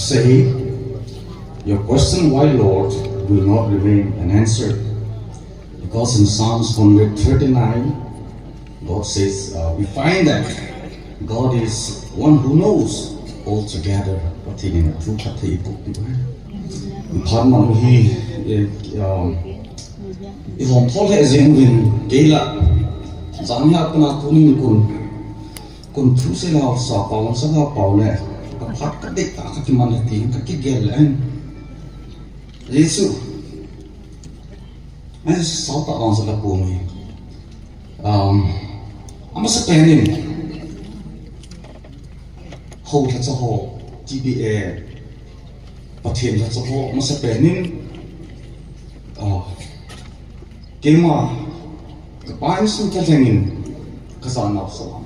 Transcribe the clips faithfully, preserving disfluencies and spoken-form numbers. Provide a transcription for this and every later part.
Say, your question, why Lord, will not remain unanswered. Because in Psalms one hundred thirty-nine, God says, uh, we find that God is one who knows altogether. Pathen in thu khat thei ipu pi. Phat ma hi, eh, um, i hom thol he jing uvin kei la. Jang ya kuna tunin kun. Kun thu se la sa pau sa la pau le. Ka phat ka dei ta ka kiman le ti ka kigel le. Jesu. Ai sa ta ang sa la pu mi. Um, amasa penin. Ho tha cha ho T B A. Pathen tha cha ho amasa penin. Ah, keima, ka Pa insung thalhengin ka janau salam.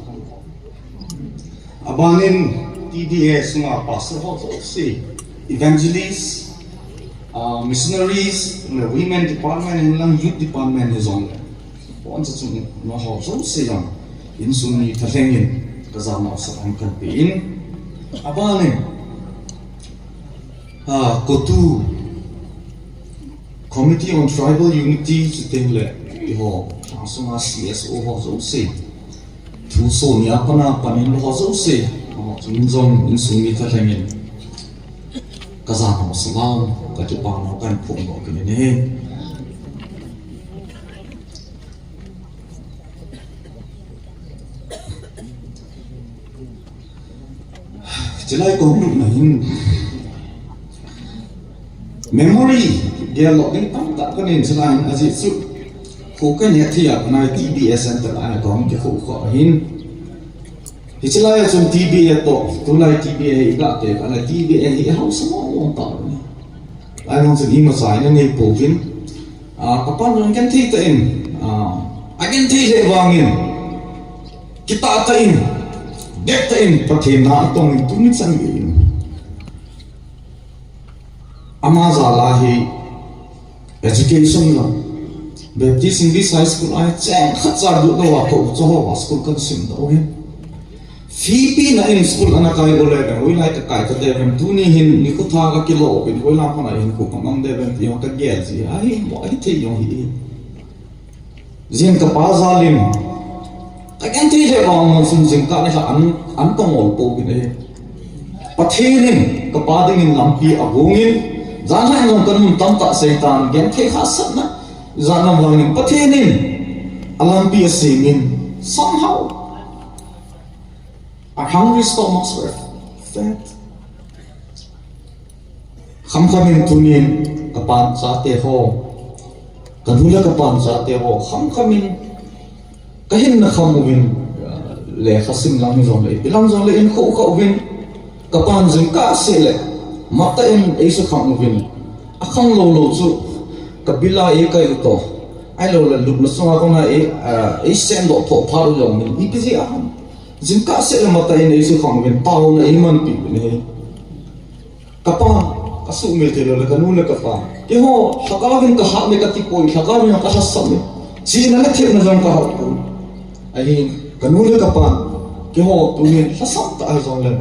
Abanin T B A sunga pastor ho jouse, evangelist, ah, missionaries, le women department, hinlang youth department hi jong le. Pon cha chung no ho jouse jong insung mi thalhengin ka janau salam kan pe in. Abanin, ah, COTU, Committee on Tribal Unity, chuteng le, eiho, asunga C S O ho jouse. Thu so nia pana panin ho jouse. Ho, chun jong insung mi thalhengin. Ka janau salam, ka kipana kan phung lo kini ne. Chilai kong lupna hin memory dia lo ding tam ta ka nen chilai hin aji su ko ka ne thia ka nai T B A center a kong ke ko ko hin. Hi chilai a chun T B A to, tulai T B A hi ka te ka na T B A hi hausa mo mo ta ni. Lai mong chun ima sai na nei po vin. Ah, ka pan jong genthei ta in, ah, agenthei le vangin, kitah ta in, dep ta in, Pathen na atong in, tuni chan in. Ama jal a hi education la, Baptist English High School a hi cheng khat cha du lo a ko cho ho school kan sim da o hin. Fee pi na in school ana kai u le, hoilai ka kai ta de vem, tuni hin nikho tha ka kilo uvin, hoilai pana hin ko ka mang de vem, ti ho ka gel ji, ahi mo, ahi thei jong hi. Jin ka pa jal in, ka genthei le vang mong sun jing ka ni kha an, an ka ngol po uvin ahi. Pathen in, ka pa dingin lampi agong in, jan hai nong kan mun tam ta Satan, genthei kha sat na, jan lam vang in, Pathen in, a lampi asem in, somehow, Our hungry stomachs were fed. Khamkham in tunin ka pan chate ho, ka nu le ka pan chate ho, khamkham in ka hinna kham uvin, uh, lekha sim lang jong le, ipi lang jong le in kho kho uvin, ka pan jingkah seh le, matah in ei sukhang uvin, akhang lou lou chu, ka bil a eikai u to, ahilou le lupna sunga kona ei, uh, ei sehdoh phoh phat u jong in, ipi jeh a ham. Jingkah seh le matah in ei sukhang uvin, taona ei manpi uvin ahi. Ka pa, ka suhmil thei lou le, ka nu le ka pa. Keiho, lhagao vin ka hat le ka ti poi, lhagao vin ka lhasam le. Chihna le thepna jong ka hat poi. Ahin, ka nu le ka pa. Keiho, tunin lhasam tah ahi jong le.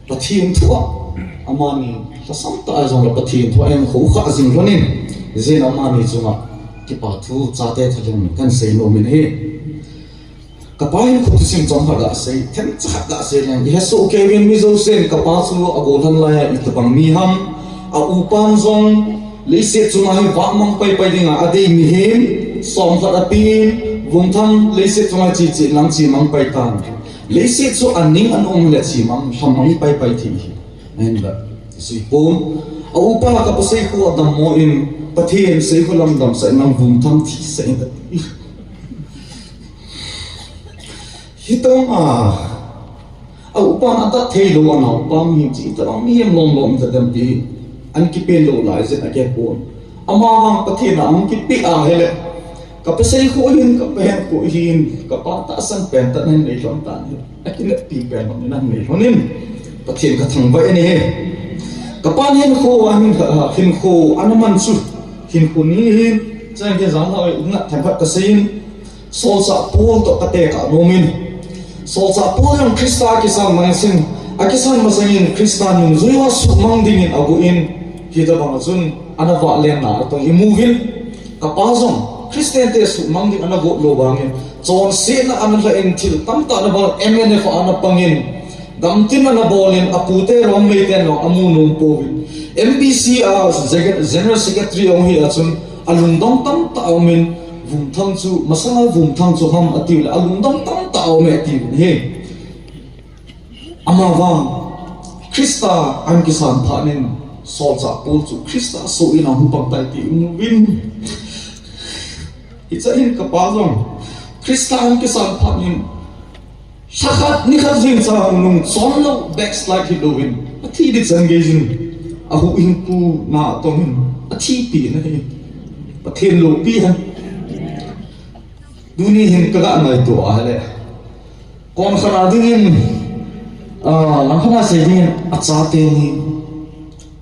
Pathen thu a. Amani, lhasam tah ahi jong le, Pathen thu a, enkho kha jing lhon in. Jin amani chunga. Kipa thu, chate thalheng, kan sei nom in ahi. Ka pa hin kho thusim chomkhat ga sei, themcha khat ga sei leng, i hesoh kei uvin mi jousen ka pa chu a golhang lai a itobang mi ham, a upan jong leiset chunga hi vangmang paipai dinga a dei mihem, somkhat a pen, vumthang leiset chunga chi chi lang chi mang pai tan. Leiset chu a ning an um le chi mang, lhamang paipai thei hi. Ahin la, sui pon. A upa ka pa sei khu a dammo in, Pathen sei khu lam damsah in lang vumthang thisah in. Hitobang a, a upan atat thei lou a, a upa mihem chi, hitobang mihem lom lom ta dem ti, an kipen lou lai jeh a kipon. Ama vang Pathen a hung kipeh a hile, ka pa sei khu hin, ka pa henkho hin, ka pa tahsan pen tah nan nei lhon tan hi. A kineppi pen lom nan nei lhon in, Pathen ka thangvah in ahi. Ka pa hinkho a hin, hinkho ana man chu, hinkho ni hin, chang ke jam la oi, ngat themkhat ka sei in, Solchah Paul toh ka tekah nom in. Solchah Paul jong Christa kisan naisin, Akisan masangin Christa nungjui ho suhmang dingin agon, hitabang a chun ana vahlenna atong imu uvin. Kapa jong Christian te suhmang ding ana gon lou vangin, chonsetna ana lhain thil tamtah ana bol, M N F a ana pangin, gamtin ana bolin, apute Rongmei ten jong amu nom pouvin. M B C a General Secretary ahung hi a chun alungdong tamtah aumin, Vumthang chu, masanga Vumthang chu ham atiule alungdong tamtah aume atiuvin ahi. Amavang Christa ahin kisan phat in, solchah Paul chu Christa soh in ahung pang tai ti imu uvin. Hiche hin kapa jong Christa ahin kisan phat in, lhakhat nikhat jeng cha nung chon lou, backslide hilouvin, athi ding chan gei jin, ahuhhingpu na tongin athi pi na hi. Pathen loupi hen. Tuni hin ka ga ngaito a le, kon khat a dingin, ah, lang khat a sei dingin, achate ni,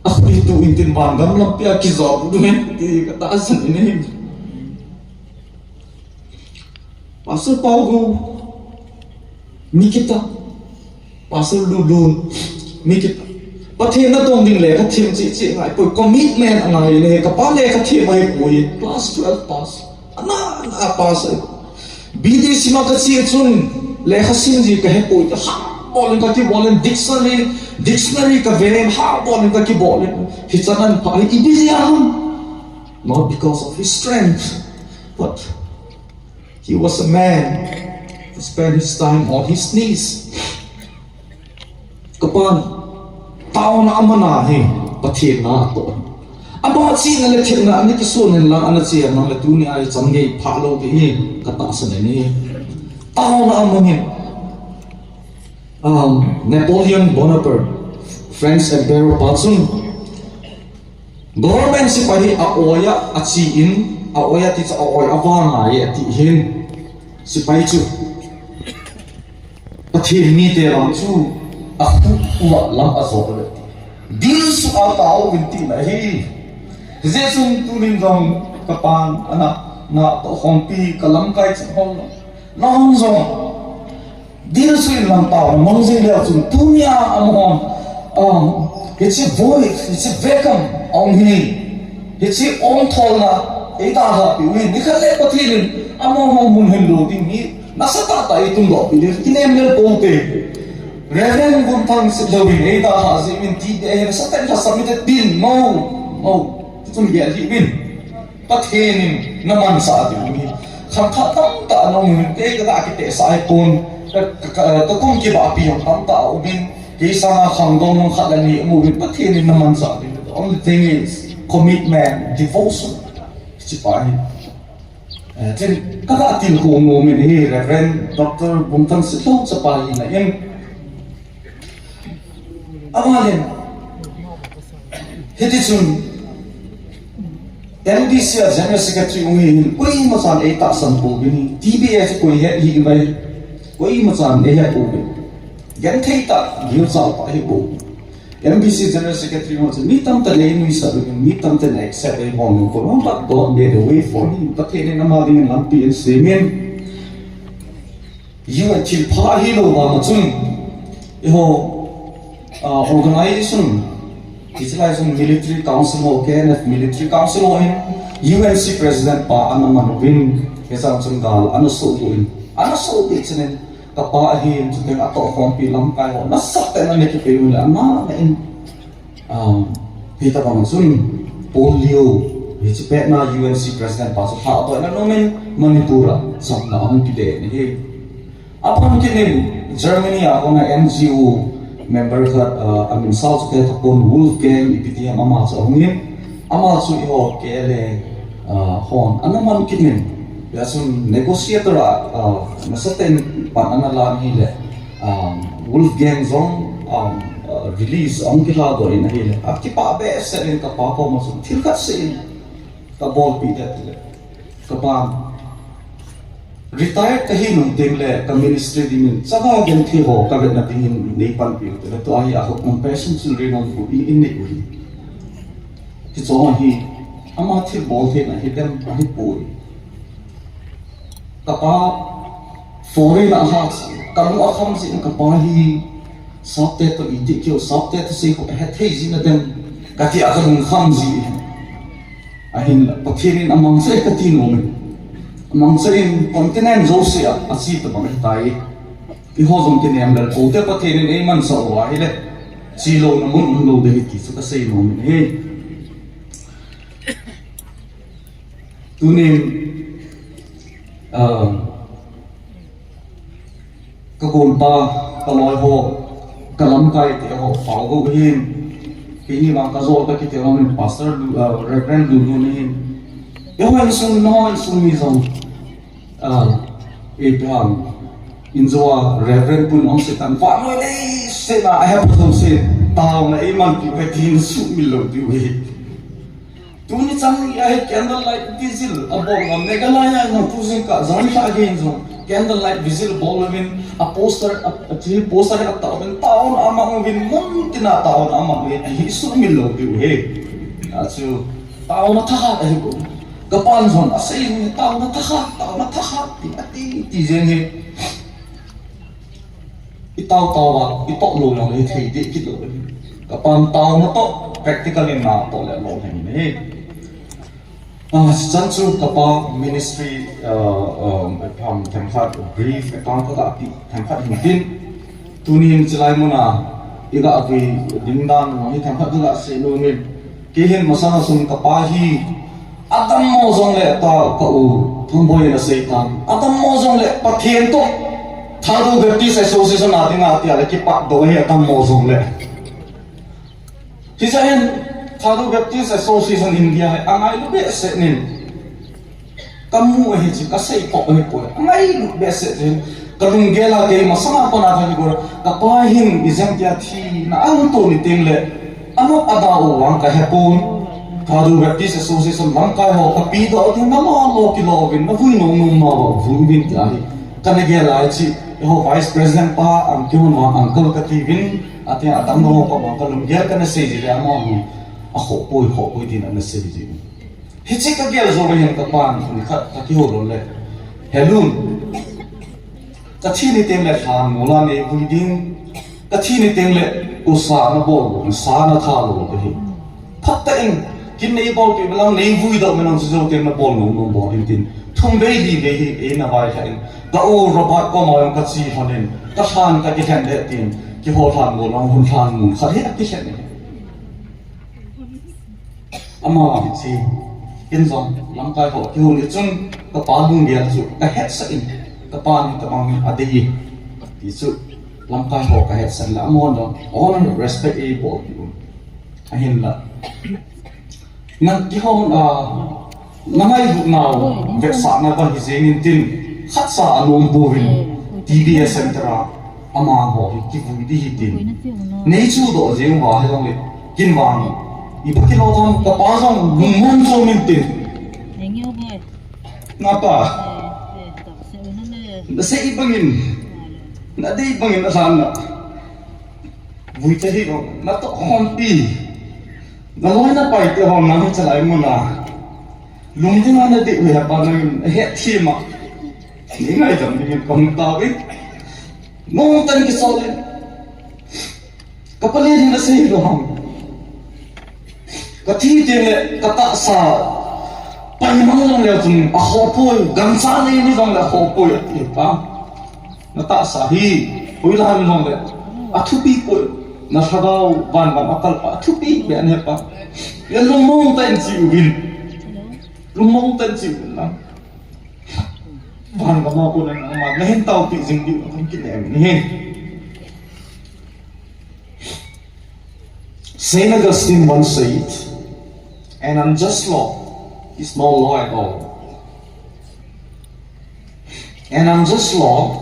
akhui tu intin van gam lampi a kijot dingin, ti ka tahsan in ahi. Pastor Paul Gu, mi kitah. Pastor Lulu, mi kitah. Pathen natong ding lekha them cheh cheh angai poi, commitment angai le, kapa lekha them ahi poi, class twelve pass. Ana, ana pass ahi. B D C ma kache chun, lekha sim ji kahe poi, ha bol in kakibol in, dictionary, dictionary kave in, ha bol in kakibol in. Hichan ahin pha hi, ipi jeh a ham? Not because of his strength, but he was a man who spent his time on his knees. Kapan, taona aman ahi, Pathen na atoh. Ama chihna le themna ana kisun hen lang, ana che hen lang le tuni a hi chan gei pha lou ding hi ka tahsan in ahi. Taona aman ahi. Um, Napoleon Bonaparte, French Emperor pa chun, government sepai hi a-oi a, ache in, a-oi a ti chu a-oi a vang ngai e ati hin. Sepai chu, Pathen mite vang chu, akhu khu a lam ajot uve. Dilsu a tao uvin tina ahi. Hijeh chun tunin jong kapan, ana, natoh khompi, kalamkai cheh ho, nahung jong dilsu in lang taona mang jing leu chun, tunia amahon, um, hiche voice, hiche vekam aum hi, hiche ongtholna eidalhah piu hi, nikhat le Pathen in amahon mun hin lou ding hi, nasatah tah in eitundoh pi ding, kinem lel poute. Reverend Vumthang Sitlhou in eidalhah jeh in ti ding ahi, nasatah in lhasam ite tin, no, no, ti chun gel hih uvin. Pathen in na mansah ding ahi. Khangthah tamtah ana um in, kei ka ga kitehsah ahipon, ka, ka, ka, ka kum kibahpi jong tamtah aum in, kei sanga khangdong jong khat le ni aum in, Pathen in na mansah ding. The only thing is commitment, devotion. Hiche pa hi. Eh, chen, ka ga tilkhou nom in hi, Reverend Doctor Vumthang Sitlhou chapa hina in. Avalin, hiti chun, M D C a General Secretary um hi hin, koima chan eitahsan pouvin, T B A chu koi het hi vai, koima chan eihet pouvin. Genthei tah, gilchal tah hi bou. M D C General Secretary ho chu mi tamtah in einuisat uvin, mi tamtah in accept eibol uvin, but God made a way for him. Pathen in ama dingin lampi ahin semin. U N thilpha ahilou vang a chun, eiho, ah, organization, hiche lai chun military council ho, K N F military council ho hin, U N C president pa ana man uvin, hichea chun gal ana soh uvin, ana soh uvin chun, kapa ahin, chuteng atohkhompi lamkai ho, nasatah in ana kipeh uvin le, ana, ana in, Um, hitabang chun, Paul Liu, hiche petna U N C President pa chu lhadohna nomin Manipur a chamna ahung kile ahi. Aban kit in Germany a kona N G O member khat, uh, amin sao chu kahe tapon, Wolfgang ipi ti ham ama chu ahungin, ama chu eiho K L A, uh, hon ana man kit in, hijeh chun negotiator a, uh, nasatah in pan ana la ahile, um, Wolfgang jong, um, uh, release ahung kilhadoh in ahile, akipah behseh in kapa koma chun thil khat seh in kabolpeh ding tile, kapan, retire kahi nung tengle ka ministry dingin chapa genthei ho kavetna dingin neipanpi u tile, tua hi a compassion children home khu in, in nei u hi. Hiche hi ama thilbol theina hidem ahipoi. Kapa foreign a lhah, kalung akham jeh in kapa hi Sapte toh iti keu, sapte thusei khu ahethei jing nadem, kati a kalungkham ji. Ahinla, Pathen in amangcha e kati nom e. Amangcha in continent jouse a, ache tabang ahitai. Eiho jong kinem lel poute, Pathen in eimansah uva ahile, chelouna mun umlou ding ahi ti chu kasei nom in ahi. Tunin, ah, kagonpa, kaloi ho, kalamkai te ho, Pau Gou hin, keini vang kajol kakiti ho hin, Pastor Lu, ah, Reverend Lulu hin. Eiho insung, nangho insung mi jong, ah, ipi ham, injo a Reverend Pu Nongsetan, vannoi leiset a ahepha jouse, taona eimanpi u ahi ti nasumil lou diu ahi. Tuni chan geiya hi candlelight vigil abol ngam, Meghalaya a jong tu jingkah jan lha gei in jong candlelight vigil bol uvin, a poster, a, a chi poster hi ataovin, taona amang uvin, mun tina taona amang uvin, ahi sumil lou diu ahi. Achu, taona thakhat ahi bou. Kapan jong asei in, taona thakhat, taona thakhat, ti ati, ti jeng hi. Itao tao a, itoh lou jong le hithei deh kit lou ahi. Kapan taona toh, practical in natoh le lou lheh in ahi. Ah, chan chu kapa ministry, ah, ah, tham, themkhat brief account kaga pe, themkhat hin tin. Tunin chulai muna, iga vui ding dan, hi themkhat kaga sei nom in. Kei hin masanga chun kapa hi, adammo jongle ta ka u, Thangboi in asei tan. Adammo jongle Pathen toh Thadou Baptist Association a dinga tia le kipatdoh ahi adammo jongle. Hiche hin Thadou Baptist Association India hi angailu behseh in. Kamu ahi chu, kasei pop ahi poi. Angailu behseh in. Kalunggel a kei masanga pat a kagel, kapa hin ijemtia thina ahin to ni tengle, anop ada u vang kahepon. Thadou Baptist Association lamkai ho kapedoh ding, nalo lo kilo uvin, navui nom nom nauva vui uvin tia hi kana gel a chu, eiho Vice President pa, ang kihon vang uncle kati uvin, atin adammo ho pa vang kalunggel kana sei ji le amaho hi, akhoh poi, khoh poi tin ana sei ji. Hiche kagel jou le hin kapan, nikhat kakihou lhon le, Helun, kathi ni tengle lhan mol a neivui ding, kathi ni tengle kosa nabol, sa natha lou ding ahi. Phatah in, kin neibolpeh inlang, neivuidoh inlang, chujou teng nabol nom nom bol in tin. Thum vei li vei hi eina vailhah in, ka u Robert koma jong kache lhon in, kalhan kakilhen ding tin, keiho lhan mol lang, hun lhan mun khat hi akilhen in. Ama hiche, ken jong lamkai ho kihou ni chun, kapa lunggel chu kahetsah in, kapa ni tabang adei e, ti chu lamkai ho kahetsah in la, amahon jong honor, respect eibol diu. Ahinla, nang kihou, ah, nangailutnau vetsahna va hi jeng in tin, khatcha anom pouvin, T B S Center a amaho hi kivui ding ahi tin. Neichuhdoh jeng uva hijongle, kin vang, ipi kilou tham, kapa jong lungmong chom in tin. Napa, nasei bangin, nadei bangin alhan na. Vuite hi lo, natoh khompi. Naloi napai te ho nang hi chalai muna. Lungding a nadei u hi apa nangin, ahetthem a. Nei ngaidam dingin kahung tao in. Nungtan kisol in. Kapalen hin asei lou ham. Kathi tengle katahsa pai mang jongle chun akhoh poi, gancha nei ni jongle akhoh poi ati pa. Natahsa hi, hoilai hijongle, athupi poi, nalhagao vangam akalpa, athupi beh ahi pa. Nalungmong tah in che uvin. Lungmong tah in che uvin lang. Vangam a kon nangma nahin taopi jing diu, nang kinem in ahi. Saint Augustine once said, "An unjust law is no law at all. An unjust law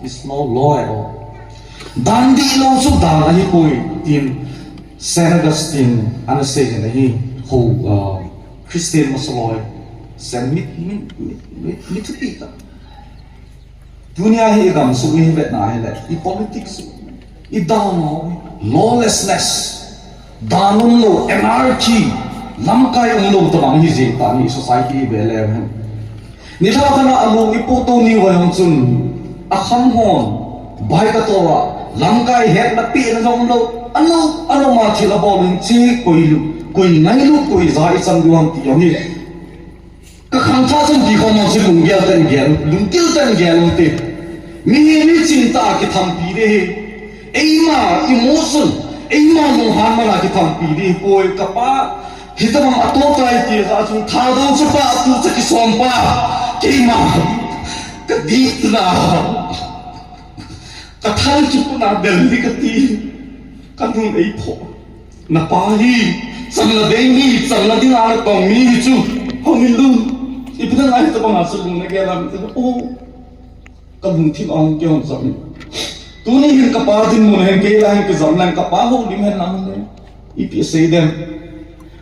is no law at all." Dan dihlou chu dan ahipoi, tin Saint Augustine ana sei in ahi, ho, uh, Christian masaloi, Saint mi, mi, mi, mi, mi thupi tah. Tunia hi i gamsung hi vetna hile, i politics, i dan ho, lawlessness, dan umlou, anarchy, lamkai umlou tabang hi jeng tah ahi, society i ve leu hen. Nilhah khat a alung i pu tou ni uva jong chun, akhang hon, bike a toh a, Lamkai hetna pehna jong umlou. Ano, ano ma thil abol in chi koi lu, koi ngailu, koi ja ichan diu ham ti jong hi. Ka khangthah chun ti khom a chu lunggel tah in gel, lunggel tah in gel u te. Mihem hi chingtah a kithampi ding ahi. Eima emotion, eima lunghanna a kithampi ding ahi poi. Kapa, hitabang atoh tai ti jeh chun Thadou chapa, atu cha kisom pa. Keima, kadihna. Ka thal chu kona del ding kati. Ka lung eiphoh. Napa hi, channa ding hi, channa dinga natong mi hi chu. Hongin lun. Ipi dinga hitabang a chu lung nagel ham ti. Oh. Ka lungthim a hung kihon jam in. Tuni hin kapa dinmun a hin kei lah a hin kijam leng kapa houlim hen lang le. Ipi asei dem.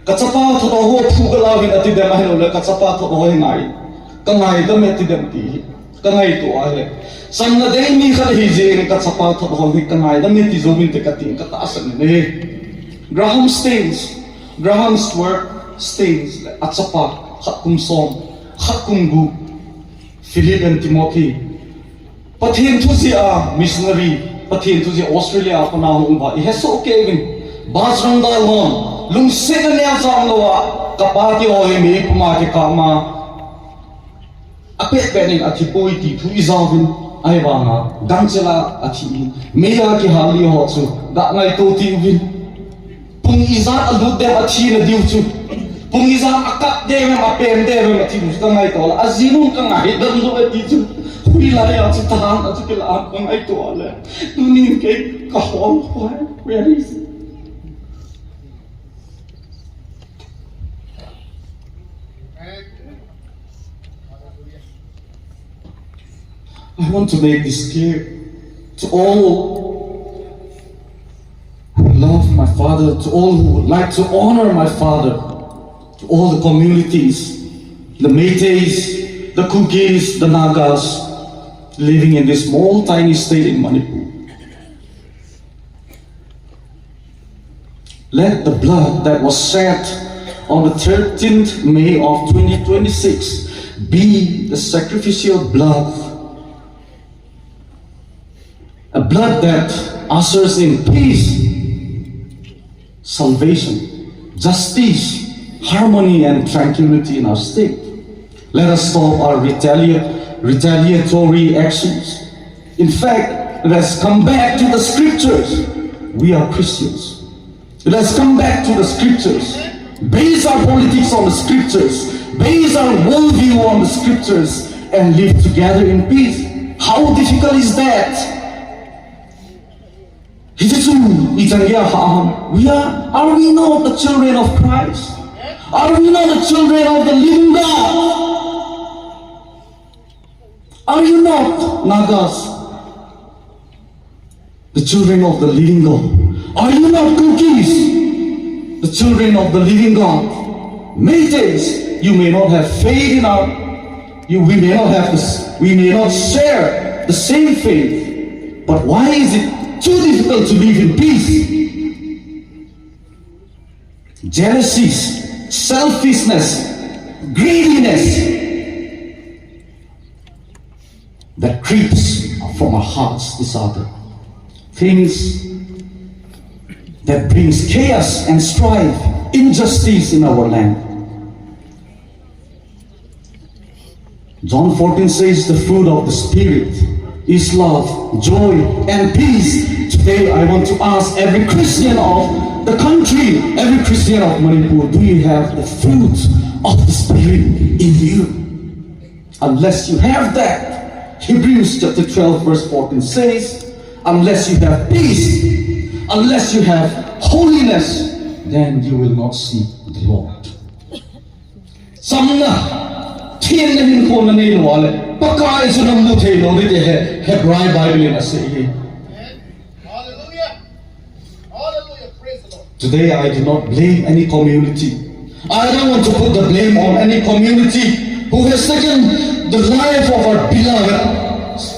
Ka chapa Thadou ho phu kala uvin ati dem ahilouleh, ka chapa Thadou hi ngai. Ka ngaidam e ati dem ti hi. Ka ngaito ahi. Channa dei mi khat ahi jeh in ka chapa Thadou hi ka ngaidam e ti jouvin te kati in ka tahsan in ahi. Graham Staines, Graham Stuart Staines le achapa khat kum som, khat kum gup, Philip and Timothy. Pathen thu jeh a missionary, Pathen thu jeh a Australia a pat a hung uva, i hesoh kei uvin. Bajrang Dal hon, lungset aneo jam lou a, kapa ti ho hi mei puma kikap ma. Apet pet in athi poi ti thu ija uvin, ahivanga, gangchel a athi in, mei a kihal li ho chu, ga ngaito ti uvin. Pung ijat alut dem athina diu chu. Pung ijat akap dem em, apen dem em athi diu chu ka ngaito le. Ajinu ka ngaidam lou e ti chu. Hoilai a chu tahan a chu kila a ka ngaito le. Tunin kei ka hol hoi. Where is it? I want to make this clear to all who love my father, to all who would like to honor my father, to all the communities, the Meiteis, the Kukis, the Nagas, living in this small, tiny state in Manipur. Let the blood that was shed on the thirteenth May of twenty twenty-six be the sacrificial blood, a blood that ushers in peace, salvation, justice, harmony, and tranquility in our state. Let us stop our retaliate, retaliatory actions. In fact, let us come back to the scriptures. We are Christians. Let us come back to the scriptures. Base our politics on the scriptures. Base our worldview on the scriptures and live together in peace. How difficult is that? Hiche chu ichan geiya ham. We are, are we not the children of Christ? Are we not the children of the living God? Are you not Nagas, the children of the living God? Are you not Kukis, the children of the living God? Meiteis, you may not have faith in our, you, we may not have this, we may not share the same faith, but why is it too difficult to live in peace? Jealousies, selfishness, greediness that creeps from our hearts, these are the things that brings chaos and strife, injustice in our land. John fourteen says, "The fruit of the Spirit is love, joy, and peace." Today, I want to ask every Christian of the country, every Christian of Manipur, do you have the fruit of the Spirit in you? Unless you have that, Hebrews chapter twelve, verse fourteen says, "Unless you have peace, unless you have holiness, then you will not see the Lord." Chamna, thenna hinkho nanei lou le, Pakai chu namu thei lou ding ahi, Hebrai Bible in asei ahi. Hallelujah. Hallelujah. Praise the Lord. Today I do not blame any community. I don't want to put the blame on any community who has taken the life of our beloved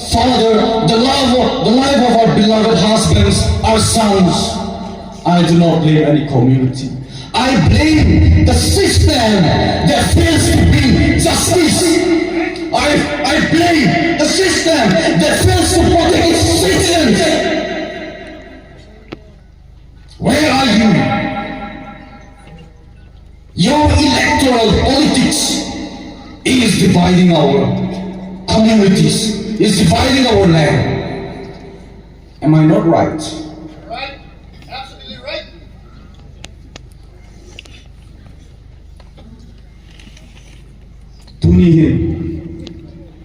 father, the love of, the life of our beloved husbands, our sons. I do not blame any community. I blame the system that fails to bring justice. I, I blame the system that fails to protect its citizens. Politics is dividing our communities, is dividing our land. Am I not right? Right. Absolutely right. Tuni hin,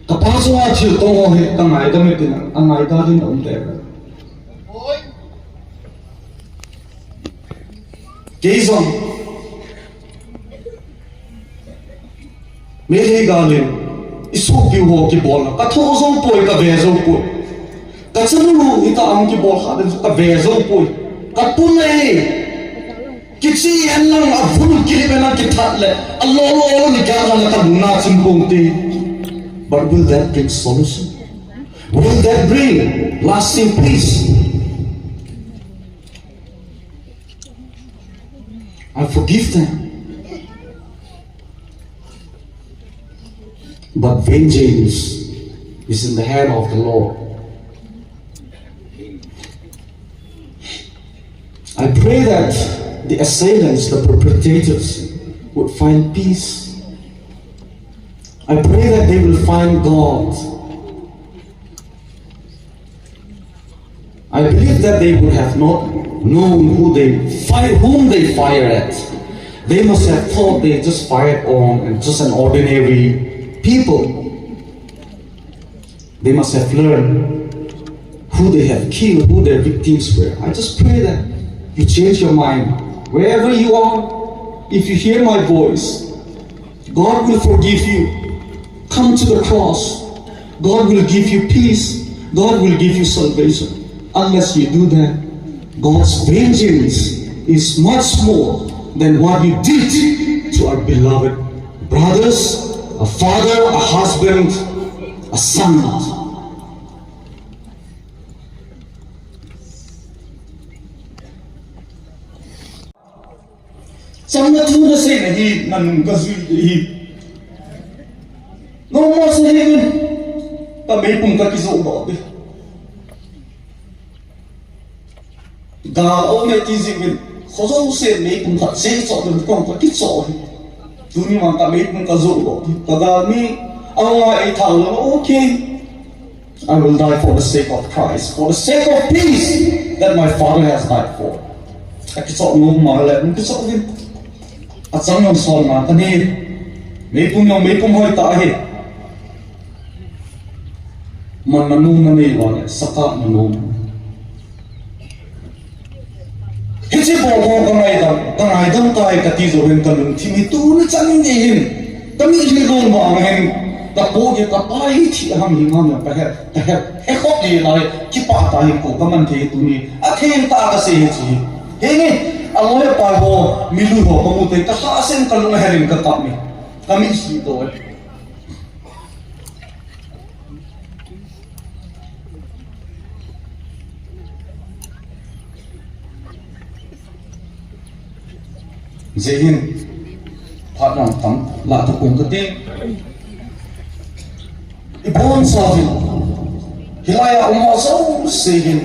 kapa chunga thil tong ho hi, ka ngaidam e tin, a ngaidam in a um te. Kei jong, Meitei gal in, i sopi ho kibolna, ka tho jou poi, ka ve jou poi. Ka chanu ita ang kibol kha den, ka ve jou poi. Ka pun e. Kichi en lang a vun kili be lang kithat le. A lo lo lo ni ka lang ka na chim kong ti. But will that bring solution? Will that bring lasting peace? I forgive them. But vengeance is in the hand of the Lord. I pray that the assailants, the perpetrators, would find peace. I pray that they will find God. I believe that they would have not known who they fire, whom they fire at. They must have thought they just fired on and just an ordinary people. They must have learned who they have killed, who their victims were. I just pray that you change your mind. Wherever you are, if you hear my voice, God will forgive you. Come to the cross. God will give you peace. God will give you salvation. Unless you do that, God's vengeance is much more than what you did to our beloved brothers, a father, a husband, a son. Chamna thu na seina hi, na nung ka jui hi. Noma sa hi, ka meipum ka kijo doh di. Gal a um e ti jing in, kho jouse meipum khat sei cho ding kong ka kicho hi. Tuni vang ka meipum ka jo doh di. Ka gal mi, a nga ei thang lo, okay. I will die for the sake of Christ, for the sake of peace that my father has died for. A kichok nom ma le, um kichok din. A chang nom son ma ta ni. Meipum yong meipum hoi ta hi. Man na nom na nei wa le, saka na nom. Hiche bol ho ka ngaidam, ka ngaidam tai ka ti jou hen ka lungthim hi tuni chan ni hin. Ka mitlhi long vang hin, ka po hi ka pai thi ham hi ngam ka he, ka he, he khop ni lai, kipah tah hi ko ka man thei tuni. A theng tah ka sei hi chi. He ni, a loi a pai ho, mitlhi ho, ka mu te, ka ha sen ka lung a herin ka tap ni. Ka mitlhi to. Jeh hin, phat lam tam, la tu kong kate. I bon sa hin, hilai a um ho jouse hin,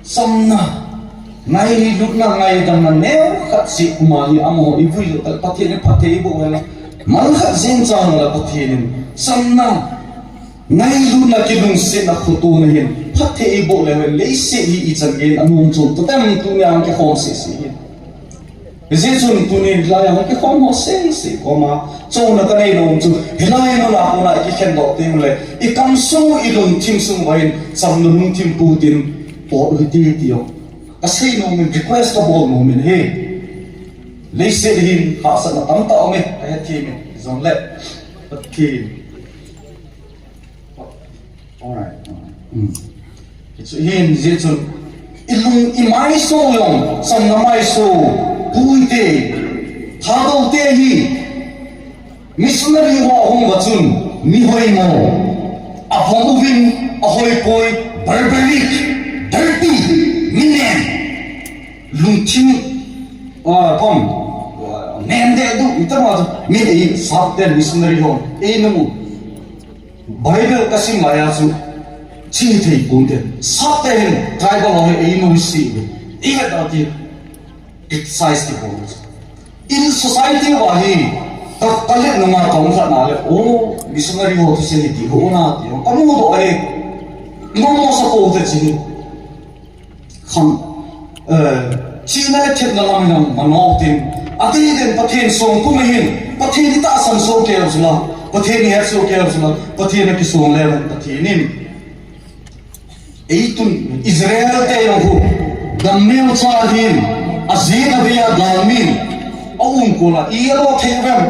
Chamna, ngailutna, ngaidamna neo khat si uma hi amaho i vui lo tal Pathen in phatthei i boh le. Mal khat jeng chang la Pathen in chamna, ngailutna, kilungsetna, khotona hin phatthei i boh le, leiset hi ichan gei in anom chom to tem, tunia hung kikhom sese hin. Hijeh chun tuni lai a hung kikhom ho sese koma, chonna ka nei nom chu, hilai mun a kona i kikhen doh teng le, i kam sung, i lungthim sung uva hin, chamna lungthim pu tin, pot u hite ti jong. Ka sei nom in, request ka bol nom in ahi. Leiset hin hahsatna tamtah um e, ka hethem in, jongle, Pathen. Alright. Hmm. Hichu hin, hijeh chun, i lung, i maiso jong, chamna maiso, pu te, Thadou te hi, missionary ho ahung uva chun, mi hoimo, avom uvin, ahoi poi, barbaric, dirty, mi nem, lungthim, ah, kom, ah, nem deh du, itama chu, mi ei, sap ten missionary ho, ei namu. Bible ka sim lai a chu, chi thei pon te. Sap te hin, tribal ho hi ei nom si ve. I het a ti, criticize ti pon. In society uva hi, Ka, ka let nunga ka um khat na le, oh, missionary ho thusei hi ti ho na ti. Ka mu doh e. Mo mo sa ko te chi. Khang, eh, chihna le thepna lam in a manao tin. Ati den Pathen song kum hin. Pathen i tahsan so keu sula. Pathen i het so keu sula. Pathen a kisong le Pathen in. Eitun Israel te jong hu, dam neo cha hin, ajin avei a galmi, aum kol a, i alo thei uvem.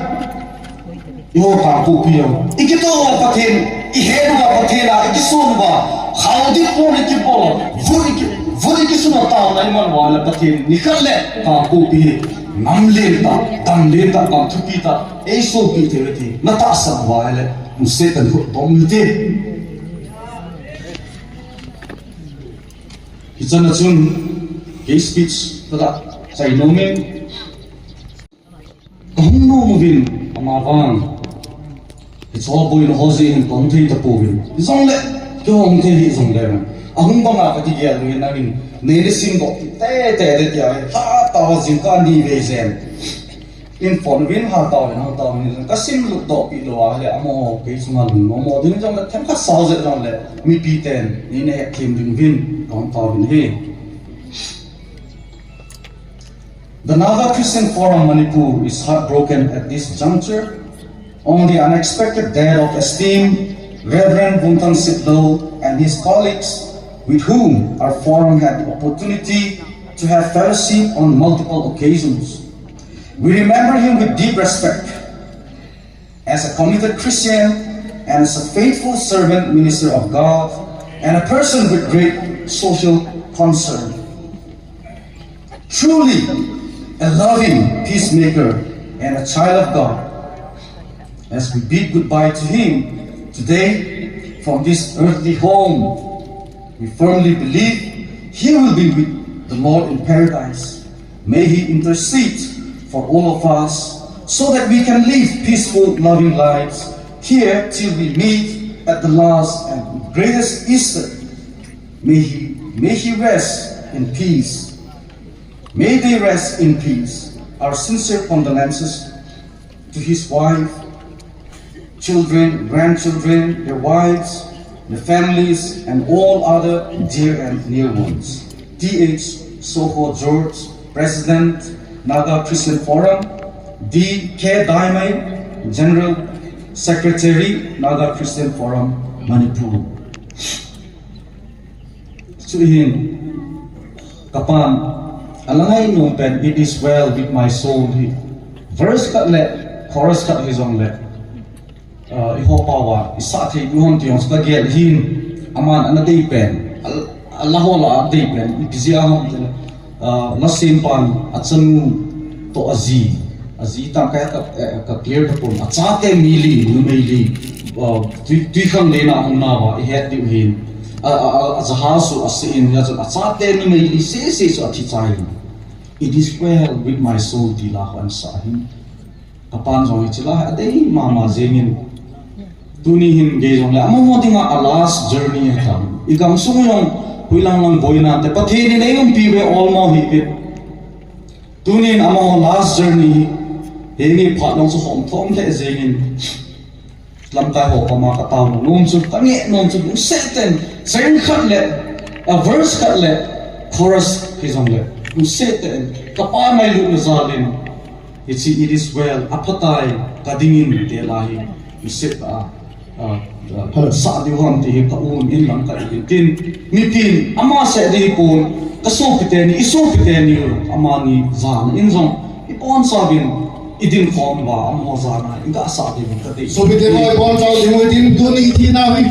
Eiho Kangpokpi jong. I kitoh uva Pathen, i het uva Pathen a, i kisun uva, khao dip pon i kibol, vut i ki, vut i kisun uva taona i man uva le Pathen, nikhat le Kangpokpi, nam lentah, dam lentah, dam thupi tah, eisopi thei uve ti, na tahsan uva le, Satan khut tom u hite. Hichan a chun, kei speech, tada, chai nom in. Kahung nom uvin, amavang. Hiche boina ho jeh hin kahung thei tapouvin. Hijongle, kahung thei hijongle. Ahung banga kakigel uvin nangin. Nei le sim doh tete tete tia. Hatah a jingkah ni vei jen. In phone uvin hatah in, hatah in, ka sim lut doh pi lou a, le amaho kei chunga lungnom mo ding jong le, themkhat sao jeh jong le, mipi ten, nei na hetthem ding uvin, kahung tao uvin ahi. The Naga Christian Forum Manipur is heartbroken at this juncture on the unexpected death of esteemed Reverend Vungthang Sitlhou and his colleagues, with whom our forum had the opportunity to have fellowship on multiple occasions. We remember him with deep respect as a committed Christian and as a faithful servant minister of God and a person with great social concern. Truly a loving peacemaker and a child of God. As we bid goodbye to him today from this earthly home, we firmly believe he will be with the Lord in paradise. May he intercede for all of us so that we can live peaceful, loving lives here till we meet at the last and greatest Easter. May he, may he rest in peace. May they rest in peace. Our sincere condolences to his wife, children, grandchildren, their wives, their families, and all other dear and near ones. T H Soho George, President, Naga Christian Forum, D K Daimai, General Secretary, Naga Christian Forum, Manipur. Chuin, kapan, alangai nom pen, "It is well with my soul" hi. Verse khat le, chorus khat hijongle. Ah, eiho pao a, isah thei diu ham ti jong chu kagel hin, aman ana dei pen, al-, ala ho lah a dei pen, ipi jeh a ham tile. Ah, lasempan achanu toh aji, aji tah ka, ka, eh, ka clear tapon. Achate mi li, numei li, ah, tui, tui khang lena hung nauva, ihet diu hin. A, a, a, ajahas chu asih in, hia chun achate numei li sese chu athi chai in. "It is well with my soul," ti la ho ana sah hin. Kapan jong hiche la hi adei mama jengin. Tuni hin gei jongle amaho dinga a last journey ahitan. Igamsung jong hoilang lang boina te Pathen in eiumpi uve, olmo hi uve. Tuni in amaho last journey hi. Henge phat jong chu hom thom lheh jengin. Lamkai ho koma katao nom chu, kangeh nom chu, lungset tah in, chang khat le, a verse khat le, chorus hijongle, lungset tah in, kapa ngailutna jalin, hiche "It is well", aphatai, kadingin, ti la hi, lungset tah a, a, a, sah diu ham ti hi ka-um in lamkai in tin, mipin, ama seh ding hipon, kasopi teni, isopi teni, amani jana in jong, ibonchauvin, idin khom uva, amaho jana, igasah diuvin kadei. Sopite ho, ibonchau ding uvin tin, tuni ithina hi